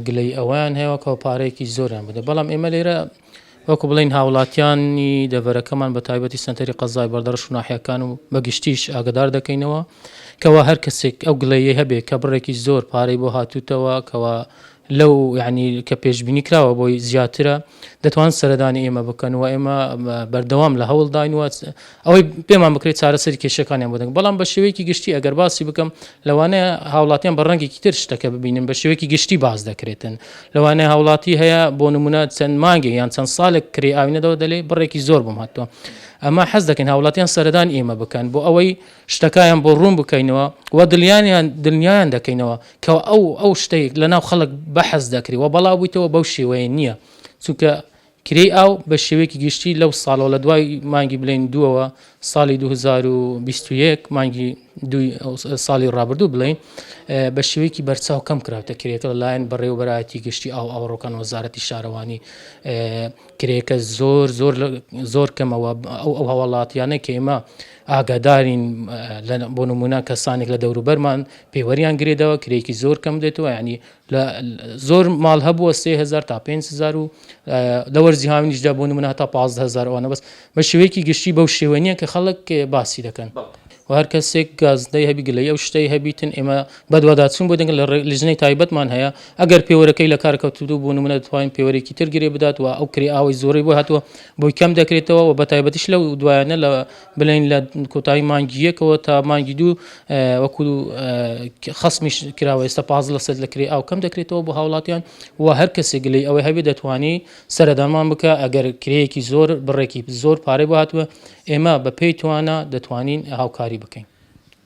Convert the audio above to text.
گلەیی ئەوەیان هەیە کەوا پارەیەکی زۆریان بدە بەڵام ئێمە لێرە وەکو بڵێین هاوڵاتیانی دەڤەرەکەمان بە تایبەتی سەنتەری قەزای بەردەڕەش و ناحیەکان و بە گشتیش ئاگدار دەکەینەوە کەوا هەر کەسێک ئەو گلەیەی هەبێ کە بڕێکی زۆر پارەی بۆ هاتووتەوە کەوا لەو یعنی کە پێشبینی کراوە بۆی زیاترە دەتوان سەردانی ئێمە بکەن و ئێمە بەردەوام لە هەوڵداین و ئەوەی پێمان بکرێت چارەسەری کێشەکانیان بۆ دەکەن بەڵام بە شێوەیەکی گشتی ئەگەر باسی بکەم لەوانەیە هاوڵاتیان بە ڕەنگێکی تر شتەکە ببینن بە شێوەیەکی گشتی باس دەکرێتن لەوانەیە هاوڵاتی هەیە بۆ نمونە چەند مانگێک یان چەند ساڵێک کرێ ئاوی نەدەوە دەلێ بڕێکی زۆر بۆم هاتووە ئەمە حەز دەکەین هاوڵاتیان سەردانی ئێمە بکەن بۆ ئەوەی شتەکایان بۆ ڕوون بکەینەوە و دڵیانیان دڵنیایان دەکەینەوە کە ئەو ئەو شتەی لەناو خەڵک بەحس دەکرێ و بەڵاو بوویتەوە بەو شێوەیە نییە چونکە کرێی ئاو بە شێوەیەکی گشتی لەو ساڵەوە لە دوای مانگی بلین دووەوە ساڵی 2021 مانگی دووی ساڵی ڕابردوو بڵین بە شێوەیەکی بەرچاو کەم کراوتە کرێکە لەلایەن بەڕێوەبەرایەتی گشتی ئاو ئاوەڕۆکان وەزارەتی شارەوانی کرێکە زۆر زۆر زۆر کەمەوە ئەو ئەو هاوڵاتیانە کە ئێمە ئاگادارین بۆ نمونە کەسانێک لە دەوروبەرمان پێوەریان گرێدەوە کرێکی زۆر کەم دێتەوە ینی لە زۆر ماڵ هەبووە 3000 تا 5000 و لە وەرزی هاوینیشدا بۆ نمونە هەتا 15000 ئەوانە بەس بە شێوەیەکی گشتی بەو شێوە نییە کە خەڵک باسی دەکەن. و هەر کەسێک گازندەی هەبی گلەیی ئەو شتەی هەبیتن ئێمە بەدواداچوون بۆ دەکەین لە لیژنەی تایبەتمان هەیە ئەگەر پێوەرەکەی لە کار کەوتبوو بۆ نمونە دەتوانین پێوەرێکی تر گرێ بدات و ئەو کرێ ئاوەی زۆرەی بۆ هاتووە بۆی کەم دەکرێتەوە و بە تایبەتیش لەو دوایانە لە بلین لە کۆتایی مانگی یەکەوە تا مانگی دوو وەکو خەسمیش کراوە ئێستا 15 لەسەد لە کرێ ئاو کەم دەکرێتەوە بۆ هاوڵاتیان و هەر کەسێک گلەی ئەوەی هەبێ دەتوانی سەردانمان بکە ئەگەر کرێیەکی زۆر بڕێکی زۆر پارەی بۆ هاتووە ئێمە بە پێی توانا دەتوانین هاوکاری بکەین.